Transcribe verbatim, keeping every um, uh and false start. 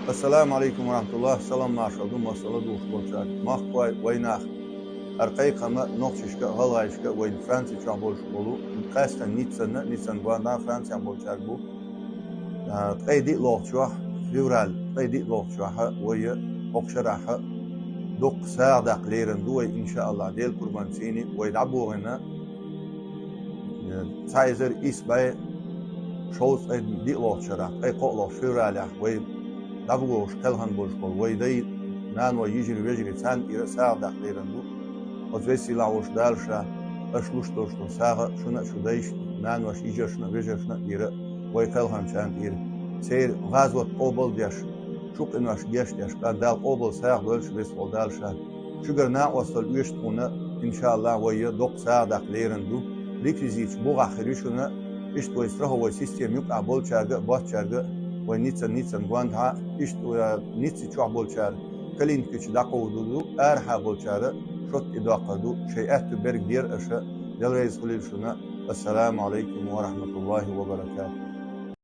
Ассаламу алейкум ва рахматуллах. Салам маршал ду массала духуш болчарга. Махкой вайнах. Ар кхайкхама нохчишка, гӀалгӀайшка, вайн Франци чохь болуш болу, къаьстан Ниццанна, Ниццан гонна Францехь болчарга бу. А, ткъе диъ лохучохь, февраль, ткъе диъ лохучохь, вай хӀокху шарахь дуккха сагӀа даккха лерина ду вай, иншааллах, Делан къинхетамца, вай дӀабохийна, э, цхьа эзар исс бӀе шовзткъе диъ лохучу шарахь, ткъе кхоъ лохучу февралехь вай дӀабохуш кхелхина болуш болу вай дай, наной, йижарий, вежарий царна тӀера сагӀа даккха лерина ду. Оцу весийлахь волуш Дала Ша, аша луш долуш долу сагӀа шуна а, шу дайшна, наной, йижаршна а, вежаршна а тӀера, вай кхелхинчарна тӀера. Церан гӀазот къобал а деш, шу къинош геч а деш, кхана Дала къобал сагӀа дойла шу, веза волу Дала Ша. Шуьгара накъосталла оьшу тхуна, иншааллах, вай доккха сагӀа даккха лерина ду. Реквизиташ бухахь хир ю шуна, иштта вай страховой система юкъахь болчаьрга а, боцчаьрга а, вай Ниццан, Ниццан гонна, иштта, э, Ницци чохь болчара клиникаш дӀакховдор ду, арахьа болчара шот тӀедоккхур ду, шайн аьтту берг дера аша, Дела реза хуьлийла шуна. Ассаламу алейкум ва рахматуллахи ва баракатух.